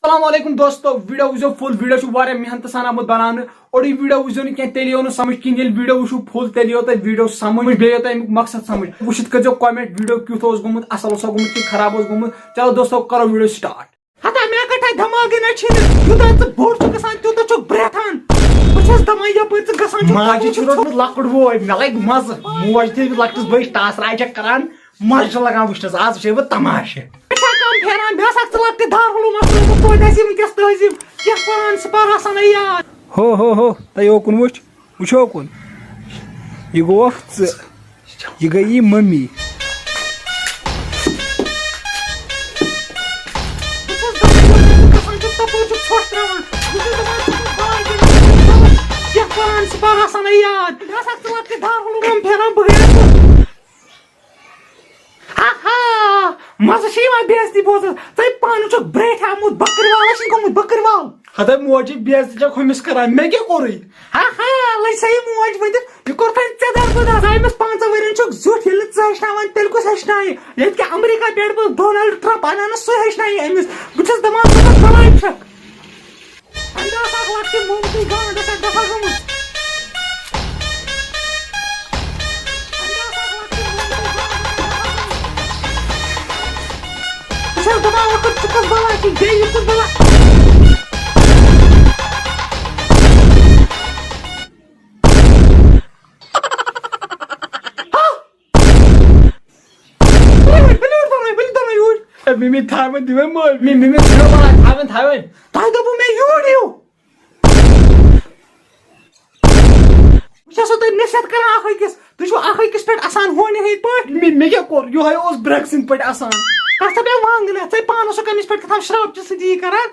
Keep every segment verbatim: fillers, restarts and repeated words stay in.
السلام علیکم دوستو، ویڈیو وٕچھزیو فُل، ویڈیو چھُ واریاہ محنتہٕ سان آمُت بناونہٕ۔ اوٚڑُے ویڈیو وٕچھزیو نہٕ کینٛہہ، تیٚلہِ یِیو نہٕ سمجھ کِہیٖنۍ۔ ییٚلہِ ویڈیو وٕچھِو فُل، تیٚلہِ یِیو تۄہہِ ویڈیو سمجھ، بیٚیہِ یِیو تۄہہِ اَمیُک مقصد سمجھ۔ وٕچھِتھ کٔرزیو کمنٹ ویڈیو کیُتھ اوس گوٚمُت، اصل اوسا گوٚمُت کِنہٕ خراب اوس گوٚمُت۔ چلو دوستو، کرو ویڈیو سٹارٹ۔ ہتا مےٚ کٹھا دٮ۪ماغے نہ چھُنہٕ، یوٗتاہ ژٕ بوٚڑ چھُکھ گژھان، تیوٗتاہ چھُکھ برٛٮ۪تھان۔ بہٕ چھَس دَپان، یَپٲرۍ ژٕ گژھان چھُکھ، ماجہِ چھُ روٚٹمُت لۄکُٹ بوے، مےٚ لَگہِ مَزٕ۔ موج تہِ لۄکٹِس بٲیِس ٹاس راے چھَکھ کران، مَزٕ چھُ لَگان وٕچھنَس۔ آز وٕچھے بہٕ تماشہٕ۔ أسۍ چھا کَم پھیران، مےٚ ہسا چھِ لۄکٹہِ دارالعلومَس ترٲومٕژ توتہِ آسہِ وٕنکیٚس تٔہذیٖب، کینٛہہ پَران سُہ پَر آسان یاد۔ ہو، ہو، ہو، تۄہہِ یوکُن وٕچھ۔ وٕچھو کُن۔ یہِ گوٚو اکھ ژٕ۔ یہِ گٔے یہِ مٔمی۔ بہٕ چھَس دَپان، یورٕ چھُ گژھان، چھُ تَپٲرۍ چھُ ژھۄٹھ ترٛاوان۔ بہٕ چھُس دَپان، ژٕ چھُکھ باے دِوان، کیٛاہ کران، سُہ پَر آسان یاد۔ مےٚ ہسا ژٕ لۄکٹہِ دارالعلوم پھیران، بہٕ گٔیَس نہٕ۔ ہا ہا، مزٕ چھِ یِوان بے عزتی بوزنَس۔ ژَے پانہٕ چھُکھ برٛیٹھِ آمُت، بٔکٕروال چھُے گوٚمُت، بٔکٕروال۔ ہتا موجی بے عزتی چھکھ ہُمِس کران، مےٚ کیٛاہ کوٚرُے؟ ہا ہا، لٔج سا یہِ موج ؤنِتھ، یہِ کوٚر تۄہہِ ژےٚ درگُداز۔ أمِس پانٛژن ؤرین چھُکھ زیُٹھ، ییٚلہِ نہٕ ژٕ ہیٚچھناوان، تیٚلہِ کُس ہیٚچھنایہِ؟ ییٚتہِ کیٛاہ امریکہ پٮ۪ٹھ بہٕ ڈونلڈ ٹرمپ انہٕ ہا نہٕ، سُے ہیٚچھنایہِ أمِس۔ بہٕ چھُس دپان، ژٕ کۄس بلاے چھکھ؟ انداز اکھ لۄکٹہِ مومہٕ تُہۍ گانٛڈ ٲسۍ اَتھ دفعہ گٔمٕژ۔ انداز اکھ لۄکٹہِ مومہٕ تُہۍ گانٛڈ ٲسۍ اَتھ دفعہ گٔمٕژ۔ بہٕ چھَس دَپان، ٲخٕر ژٕ کۄس بَلا چھِ؟ بیٚیہِ یہِ کُس بَلا؟ ؤلِو، ؤلِو، ؤلِو، ؤلِو، ؤلِو یوٗرۍ۔ اے، مِمی، تھاوٕنۍ دِ وۄنۍ مٲلۍ۔ مِمی، مِمی، ژھٕنو بَلا، تھاوٕنۍ، تھاوٕنۍ۔ تۄہہِ دوٚپوُ مےٚ یوٗرۍ یِیِو۔ بہٕ چھَسو تۄہہِ نصیحت کران اکھ أکِس۔ تُہۍ چھِو اکھ أکِس پٮ۪ٹھ اَسان ہونہِ ہٕنٛدۍ پٲٹھۍ۔ مےٚ، مےٚ کیٛاہ کوٚر؟ یِہوٚے اوس برٛکھ سٕنٛدۍ پٲٹھۍ اَسان۔ کَتھ ہا مےٚ وانٛگنَس؟ ژَے پانَس چھُکھ أمِس پٮ۪ٹھ کیٛاہ تام شرٛاپچہِ سۭتی یہِ کران۔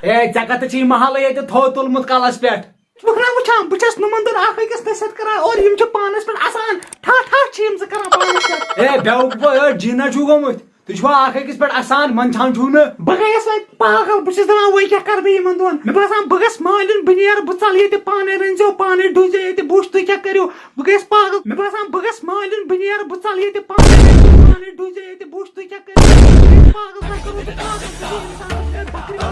اے، ژےٚ کَتھ چھِ یہِ محلہٕ ییٚتہِ تھوٚد تُلمُت کَلَس پٮ۪ٹھ؟ چھُکھ نا وٕچھان، بہٕ چھَس نُمَن دۄن اکھ أکِس نصیحت کران اور یِم چھِ پانَس پٮ۪ٹھ اَسان۔ ٹھاہ ٹھاہ چھِ یِم زٕ کران پانَس پٮ۪ٹھ۔ اے، بیوقوٗفو، اے، جِنہ چھُو گوٚمُت؟ تُہۍ چھِوا اکھ أکِس پٮ۪ٹھ اَسان، منٛدچھان چھُو نہٕ؟ بہٕ گٔیَس وۄنۍ پاگل، بہٕ چھُس دَپان، وۄنۍ کیٛاہ کَرٕ بہٕ یِمَن دۄن؟ مےٚ باسان، بہٕ گژھٕ مالیُن، بہٕ نیرٕ، بہٕ ژَلہٕ ییٚتہِ، پانَے رٔنۍزیو، پانَے ڈُزیو ییٚتہِ، بہٕ وٕچھٕ تُہۍ کیٛاہ کٔرِو۔ بہٕ گٔیَس پاگل، مےٚ باسان، بہٕ گژھٕ مالیُن، بہٕ نیرٕ، بہٕ ژَلہٕ ییٚتہِ، پانَے رٔنۍزیو، پانَے ڈُزیو ییٚتہِ، بہٕ وٕچھٕ تُہۍ کیٛاہ کٔرِو۔ بہٕ گٔیَس پاگل، تۄہہِ کوٚروُ تہِ پاگل، تُہۍ چھِو اِنسانَس پٮ۪ٹھ بٔکرِ۔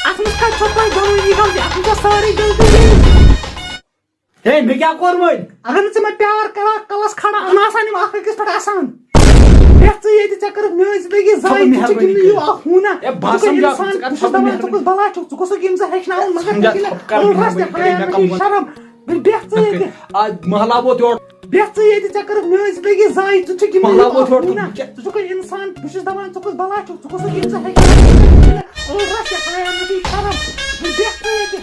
اَتھ منٛز کَتہِ چھو تۄہہِ دۄنوٕنی غلطی؟ اَتھ منٛز چھےٚ سٲرٕے غلطی میٛٲنۍ۔ ہے، مےٚ کیٛاہ کوٚر وۄنۍ؟ اگر نہٕ ژٕ مےٚ پیار کران، کلس کھڑا، انہٕ آسان یِم اکھ أکِس پٮ۪ٹھ اَسان۔ بیٚہہ ژٕ ییٚتہِ، ژےٚ کٔرٕتھ میٛٲنۍ زندگی ضایع، ژٕ چھُکھ مہربٲنی یہِ کٔرِتھ۔ یہِ اکھ ہوٗنہ۔ ہے، بہٕ ژٕ چھُکھ ہسمجھا، اِنسان، ژٕ کر بہٕ چھُس دپان، ژٕ کُس بلا چھُکھ، ژٕ کُس سُہ ییٚمۍ زن ہیٚچھناوُن، مگر سمجھا، ژٕ چھُکھ نہٕ ژٕ کر اولڈ رس تہِ مہربٲنی کٔرِتھ حیا مےٚ نہٕ کم وَن۔ شرم۔ بیٚہہ ژٕ ییٚتہِ۔ آ، محلہ ووت یور۔ بیٚہہ ژٕ ییٚتہِ، ژےٚ کٔرٕتھ میٛٲنۍ زندگی ضایع، ژٕ چھُکھ یہِ محلہ ووت یور۔ ہوٗنہ۔ ژٕ چھُکھ اِنسان، بہٕ چھُس دپان، ژٕ کُس بلا چھُکھ، ژٕ کُس سُہ ییٚمۍ زن ہیٚچھناوُن، مگر ژٕ چھُکھ نہٕ اولڈ رس تہِ حیا نہٕ شرم۔ بیٚہہ ژٕ ییٚتہِ۔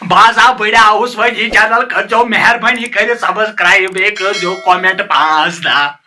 بہٕ ہسا بڑیاوُس وۄنۍ، یہِ channel کٔرۍزیو مہربٲنی کٔرِتھ subscribe، بیٚیہِ کٔرۍزیو comment پانٛژھ دَہ۔